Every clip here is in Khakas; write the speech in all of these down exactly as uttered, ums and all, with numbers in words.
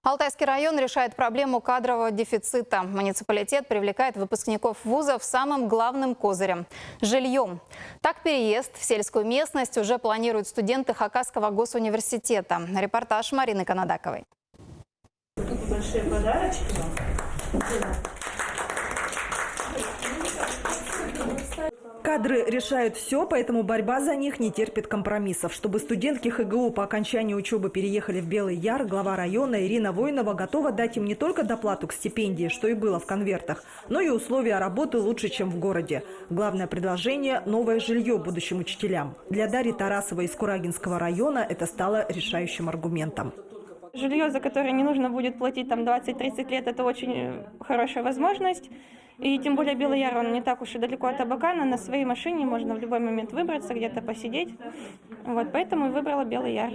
Алтайский район решает проблему кадрового дефицита. Муниципалитет привлекает выпускников вузов с самым главным козырем — жильём. Так, переезд в сельскую местность уже планируют студенты Хакасского госуниверситета. Репортаж Марины Канадаковой. Большие подарочки вам. Кадры решают всё, поэтому борьба за них не терпит компромиссов. Чтобы студентки ХГУ по окончании учёбы переехали в Белый Яр, глава района Ирина Воинова готова дать им не только доплату к стипендии, что и было в конвертах, но и условия работы лучше, чем в городе. Главное предложение — новое жильё будущим учителям. Для Дарьи Тарасовой из Курагинского района это стало решающим аргументом. Жильё, за которое не нужно будет платить там двадцать-тридцать лет, это очень, э, хорошая возможность. И тем более Белый Яр, он не так уж и далеко от Абакана, на своей машине можно в любой момент выбраться, где-то посидеть. Вот, поэтому и выбрала Белый Яр.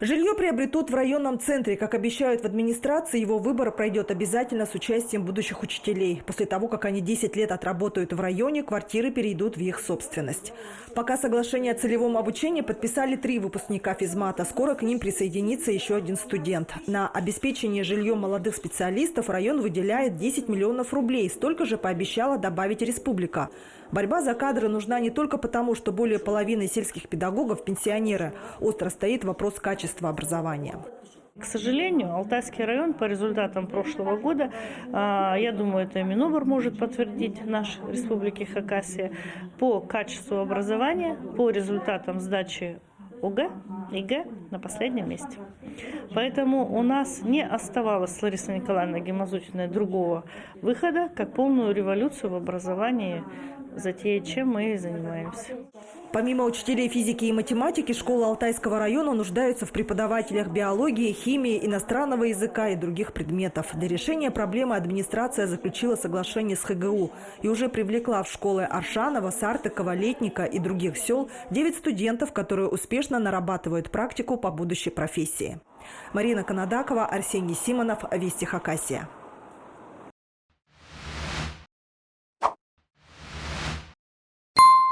Жильё приобретут в районном центре. Как обещают в администрации, его выбор пройдёт обязательно с участием будущих учителей. После того, как они десять лет отработают в районе, квартиры перейдут в их собственность. Пока соглашение о целевом обучении подписали три выпускника физмата. Скоро к ним присоединится ещё один студент. На обеспечение жильём молодых специалистов район выделяет десять миллионов рублей. Столько же пообещала добавить республика. Борьба за кадры нужна не только потому, что более половины сельских педагогов — пенсионеры. Остро стоит вопрос качества образования. К сожалению, Алтайский район по результатам прошлого года, а, я думаю, это и Минобр может подтвердить, наш Республики Хакасия, по качеству образования, по результатам сдачи ОГЭ, ЕГЭ на последнем месте. Поэтому у нас не оставалось с Ларисой Николаевной Гемазутиной другого выхода, как полную революцию в образовании затеять, чем мы и занимаемся. Помимо учителей физики и математики, школы Алтайского района нуждаются в преподавателях биологии, химии, иностранного языка и других предметов. Для решения проблемы администрация заключила соглашение с ХГУ и уже привлекла в школы Аршанова, Сартыкова, Летника и других сёл девять студентов, которые успешно нарабатывают практику по будущей профессии. Марина Канадакова, Арсений Симонов, Вести Хакасия.